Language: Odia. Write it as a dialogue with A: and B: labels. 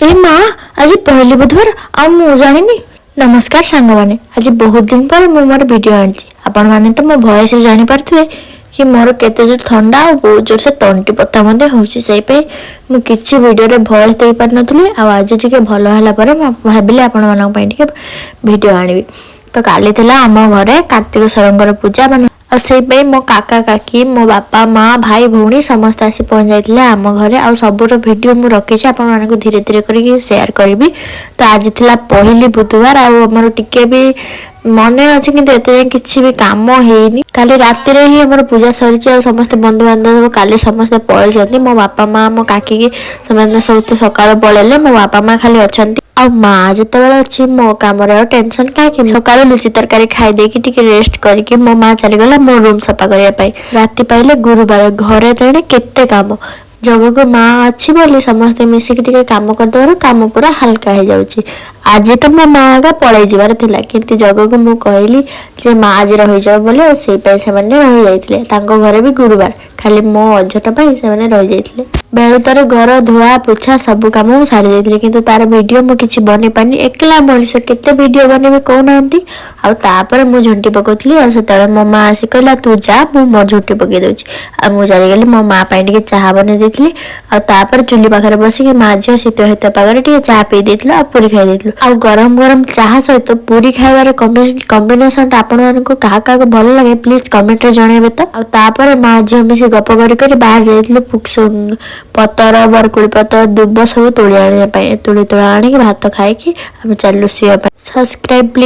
A: ଏ ମା, ଆଜି ପହିଲି ବୁଧବାର ଆଉ ମୁଁ ଜାଣିନି। ନମସ୍କାର ସାଙ୍ଗମାନେ, ଆଜି ବହୁତ ଦିନ ପରେ ମୁଁ ମୋର ଭିଡ଼ିଓ ଆଣିଛି। ଆପଣମାନେ ତ ମୋ ଭଏସରେ ଜାଣିପାରୁଥିବେ କି ମୋର କେତେ ଜୋର ଥଣ୍ଡା ଆଉ ବହୁତ ଜୋରସେ ତଣ୍ଟି ବଥା ମଧ୍ୟ ହେଉଛି। ସେଇ ପାଇଁ ମୁଁ କିଛି ଭିଡ଼ିଓରେ ଭଏସ ଦେଇପାରିନଥିଲି। ଆଉ ଆଜି ଟିକେ ଭଲ ହେଲା ପରେ ମୁଁ ଭାବିଲି ଆପଣମାନଙ୍କ ପାଇଁ ଟିକେ ଭିଡ଼ିଓ ଆଣିବି। ତ କାଲି ଥିଲା ଆମ ଘରେ କାର୍ତ୍ତିକେଶ୍ୱରଙ୍କର ପୂଜା, ମାନେ ଆଉ ସେଇ ପାଇଁ ମୋ କାକା, କାକି, ମୋ ବାପା, ମା, ଭାଇ, ଭଉଣୀ ସମସ୍ତେ ଆସି ପହଞ୍ଚି ଯାଇଥିଲେ ଆମ ଘରେ। ଆଉ ସବୁର ଭିଡ଼ିଓ ମୁଁ ରଖିଛି, ଆପଣମାନଙ୍କୁ ଧୀରେ ଧୀରେ କରିକି ସେୟାର କରିବି। ତ ଆଜି ଥିଲା ପହିଲି ବୁଧବାର ଆଉ ଆମର ଟିକେ ବି ମନେ ଅଛି, କିନ୍ତୁ ଏତେ ଯାଏଁ କିଛି ବି କାମ ହେଇନି। କାଲି ରାତିରେ ହିଁ ଆମର ପୂଜା ସରିଛି ଆଉ ସମସ୍ତେ ବନ୍ଧୁବାନ୍ଧବ କାଲି ସମସ୍ତେ ପଳେଇଛନ୍ତି। ମୋ ବାପା ମା, ମୋ କାକିକି ସେମାନେ ସବୁ ତ ସକାଳୁ ପଳେଇଲେ, ମୋ ବାପା ମା ଖାଲି ଅଛନ୍ତି। ଆଉ ମା ଯେତେବେଳେ ଅଛି, ମୋ କାମରେ ଆଉ ଟେନସନ କାହିଁକି? ସକାଳୁ ଲୁଚି ତରକାରୀ ଖାଇ ଦେଇକି ଟିକେ ରେଷ୍ଟ କରିକି ମୋ ମା ଚାଲିଗଲା ମୋ ରୁମ୍ ସଫା କରିବା ପାଇଁ। ରାତି ପାଇଲେ ଗୁରୁବାର, ଘରେ ତେଣେ କେତେ କାମ। ଜଗକୁ ମା ଅଛି ବୋଲି ସମସ୍ତେ ମିଶିକି ଟିକେ କାମ କରିଦେବାରୁ କାମ ପୁରା ହାଲକା ହେଇଯାଉଛି। ଆଜି ତ ମୋ ମା ଆଗା ପଳେଇ ଯିବାର ଥିଲା, କିନ୍ତୁ ଜଗକୁ ମୁଁ କହିଲି ଯେ ମା ଆଜି ରହିଯାଅ ବୋଲି, ଆଉ ସେଇ ପାଇଁ ସେମାନେ ରହିଯାଇଥିଲେ। ତାଙ୍କ ଘରେ ବି ଗୁରୁବାର, ଖାଲି ମୋ ଅଝଟ ପାଇଁ ସେମାନେ ରହିଯାଇଥିଲେ। ବେଳୁତରେ ଘର ଧୁଆ ପୋଛା ସବୁ କାମ ମୁଁ ସାରି ଦେଇଥିଲି, କିନ୍ତୁ ତାର ଭିଡ଼ିଓ ମୁଁ କିଛି ବନେଇ ପାରିନି। ଏକଲା ମଣିଷ କେତେ ଭିଡ଼ିଓ ବନେଇବେ କହୁନାହାନ୍ତି? ଆଉ ତାପରେ ମୁଁ ଝୁଣ୍ଟି ପକଉଥିଲି ଆଉ ସେତେବେଳେ ମୋ ମା ଆସି କହିଲା, ତୁ ଯା, ମୁଁ ମୋର ଝୁଣ୍ଟି ପକେଇ ଦଉଛି। ଆଉ ମୁଁ ଚାଲିଗଲି, ମୋ ମା ପାଇଁ ଟିକେ ଚାହା ବନେଇ ଦେଇଥିଲି। ଆଉ ତାପରେ ଚୁଲି ପାଖରେ ବସିକି ମା ଝିଅ ଶୀତ ଶୀତ ପାଗରେ ଟିକେ ଚାହା ପିଇ ଦେଇଥିଲୁ ଆଉ ପୁରୀ ଖାଇ ଦେଇଥିଲୁ। ଆଉ ଗରମ ଗରମ ଚାହା ସହିତ ପୁରୀ ଖାଇବାର କମ୍ବିନେସନଟା ଆପଣମାନଙ୍କୁ କାହା କାହାକୁ ଭଲ ଲାଗେ, ପ୍ଲିଜ କମେଣ୍ଟରେ ଜଣେଇବେ ତ। ଆଉ ତାପରେ ମା ଝିଅ ମିଶି ଗପ କରି କରି ବାହାରି ଯାଇଥିଲୁ ପତର, ବରକୋଳି ପତ୍ର, ଦୁବ ସବୁ ତୋଳି ଆଣିବା ପାଇଁ। ତୋଳି ତୋଳା ଆଣିକି ଭାତ ଖାଇକି ଆମେ ଚାଲିଲୁ ଶୋଇବା ପାଇଁ। Subscribe please.